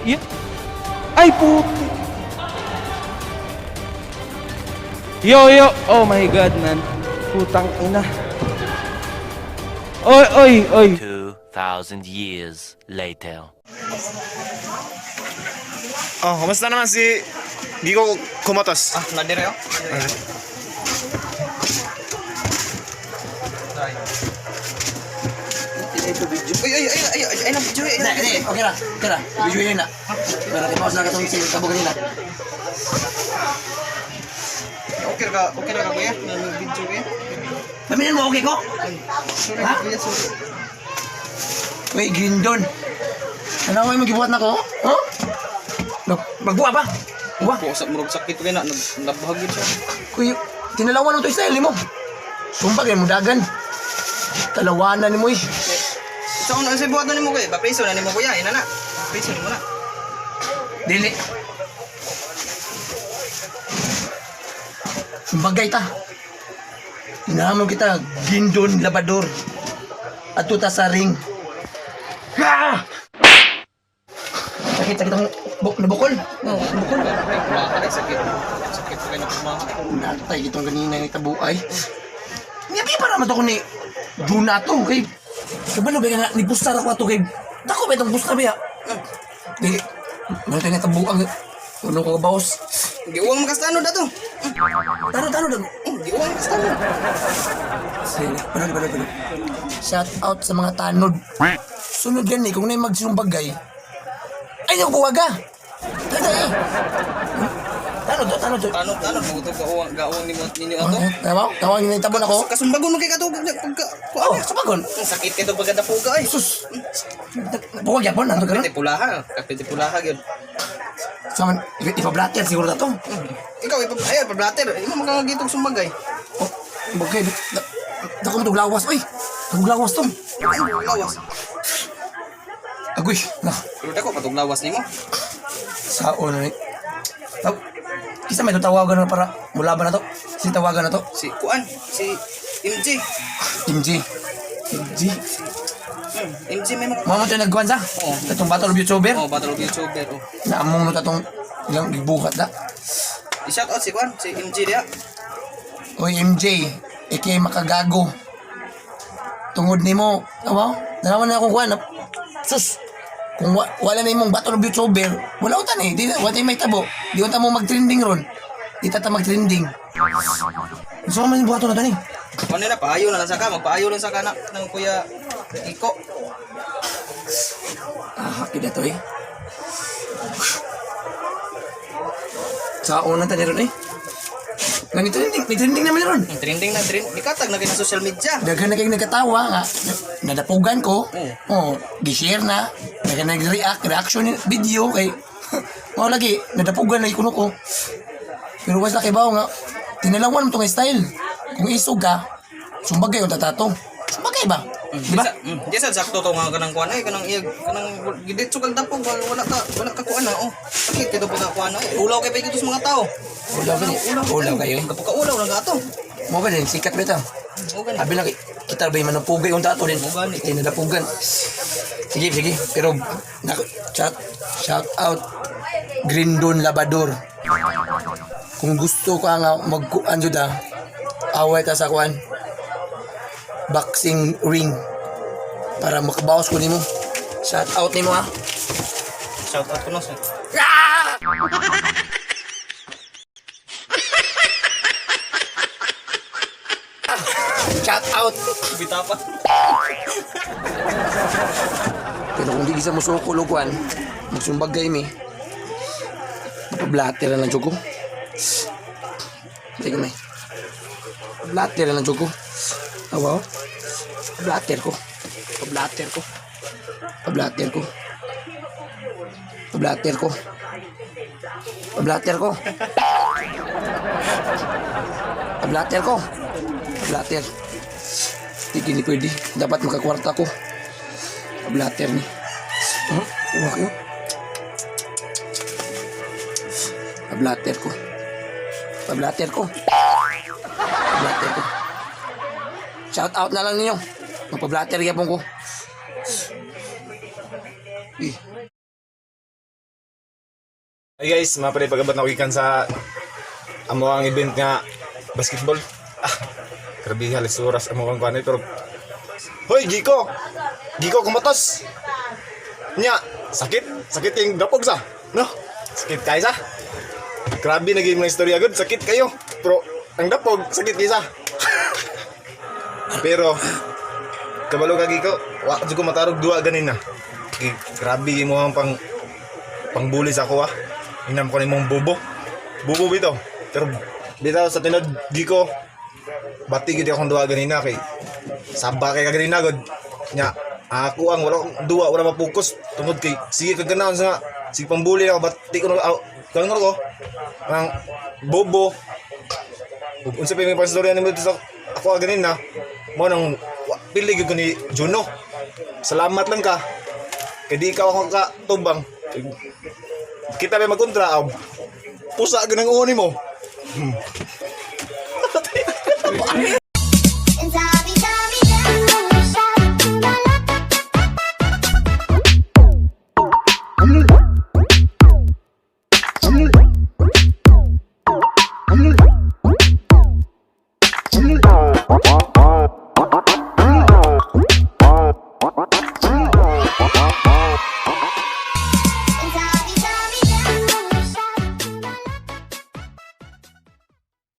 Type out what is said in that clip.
Yeah. Ay, puti. Yo, yo. Oh my God, man. Putang ina. Oy, oy, oy. 2,000 years later. Oh, kumusta naman si Gigo Kumatos? Ah, nadire oh. Ay, ay, ay, ay, ay, ay, na video, ay, Hindi, hindi. Okay ra. Okay ra. Video yun na. Pero kay pause na katong si kabo kanina. Okay ra ka kuya, na video kuya. Paminin mo okay ko? Sorry Ha? kuya, sorry. Uy, gindon. Ano ko yung magibuhat na ko? Huh? No, magbuha pa. Buha. Po sa murag sakit kuya na nabahag yun siya. Kuy, tinalawan mo to style mo. Sumbag mo dagan. Talawanan nimo eh. So ano sa buhat na nimo kuya? Papriso na nimo kuya, ina na. Priso nimo na. Dili. Sumbagay ta. Inahamon kita, gindon labador. Ato ta sa ring. Ah! Sakit, sakit ang nabukol. No, nabukol. Ay, sakit. Sakit kuya na kumaha. Natay itong ganina yung tabuay. Niya pa naman ako ni Juna to kay kabalo ba nga ni bustar ako ato kay dako ba itong bustar ba? Di wala tayo natabuang ulo ko baos. Giuwang makastano da to. Taro taro dag. Giuwang makastano. Sige, panood panood panood. Shout out sa mga tanod. Sunod yan eh, kung na magsinumbagay. Ay, yung kuwaga! Tata eh! Tanod to, tanod to. Tanod tanod mo to gauwang gauwang nimo ninyo ato. Tawa, tawa yung tabon ako. Kasumbagon mo kay katugag pagka Oh, sa pagon. Ang sakit kay to pagkadapuga ay. Sus! Buwag yapon, ano ka ron? Kapit pulaha, kapit pulaha gyud. So, man, ipablatter siguro na to. Ikaw ipa ay pa-blatter. Imo makangagitog sumbagay. Oh, bagay, dako mo itong lawas, uy! Itong lawas to. Ay, lawas. Agoy, na, Pero dako patog lawas nimo. sao na ni. Taw, isa may tawagan na para mulaban na to. Si tawagan na to. Si Kuan, si MJ. MJ. MJ. MJ may mga Mga mo ito nagkuhan sa? Oo. Itong battle of YouTuber. Oh, Battle of YouTuber. Oh. Naamong no tatong ilang gibuhat na. I-shout out si Kuan, si MJ diha. Oy MJ, ikay makagago. Tungod nimo, awa, nalaman na akong kuhan. Sus, kung wala na imong battle of YouTuber, wala utan eh. Di, wala tayo may tabo. Di unta mo mag-trending ron. Di tata mag-trending. So, man yung buhaton na to ni. Kuan na paayo na lang sa ka, magpaayo lang sa ka na ng Kuya Kiko. Ah, hakid na to eh. Sa unang tani ron eh. Nga, ni trending naman ron. Ang trending na trend, nikatag na kay na social media. Daghan na kayong nagkatawa nga nadapugan ko. Oo. Oh, gi-share na. Daghan nag-react, reaction ni video kay mao lagi nadapugan lagi kuno ko. Pero was laki bawo nga tinalawan mo tong style. Kung isog ka, sumbagay yung tatato. Sumbagay ba? Di ba? Di sa, di sa sakto to nga kanang kuan ay kanang iyag kanang giditso kag dapog wala ka kuan na oh. Sakit kay to pagka kuan ay. Ulaw kay pa sa mga tao. Ulaw ka Ulaw kayo. eh. Kapag kaulaw lang ato. Mo ba din sikat ba ito? O gani. Abi lang kita ba yung manapugay yung tato din. Mo gani. Tinadapugan. Sige, sige. Pero nako, shout out Grindon Labador. Kung gusto ka nga magkuan jud ah, away ta sa kuan. Boxing ring para makabawas ko nimo. Shout out nimo ah. Shout out ko no sir. Shout out. Bitapa. Pero kung di gisa mo suko kuan, magsumbag kay mi. Mapablatter na lang jud ko. Sige may. Blatter na lang jud ko. Awaw. Blatter ko. Blatter ko. Blatter ko. Blatter ko. Blatter ko. Blatter ko. Blatter. Di kini pwede. Dapat makakwarta ko. Blatter ni. Huh? Uwak yun. Pablatter ko. Pablatter ko. Pablatter ko. Shout out na lang ninyo. Magpablatter gyapon ko. Eh. Hey guys, mga pare, pagabot na ko gikan sa amo ang event nga basketball. Ah, grabe halos oras amo ang kuan eh, pero Hoy, Giko. Giko kumatos. Nya, sakit, sakit yung dapog sa. No? Sakit kay sa. Grabe na mga istorya gud, sakit kayo. Pero ang dapog, sakit kay sa. Pero kabalo ka Giko, wa jud ko matarog duwa ganin na. Grabe mo ang pangbuli sa ako ah. Inam ko nimong bubo. Bubo bitaw. Pero bitaw sa tinod di ko bati gid akong duwa ganina kay saba kay kaganina god. Nya ako ang wala akong duwa, wala mapokus tungod kay sige kag ganahan sa sige pangbuli ako bati ko na kang ko ang bobo. Ug unsa pa yung pastorya nimo dito sa ako ah, ganina mo nang pili gyud ko ni Juno. Salamat lang ka. Kay di ikaw ako ka tubang. Kita may magkontra, ah, pusa ganang uni mo. Sabi, sabi,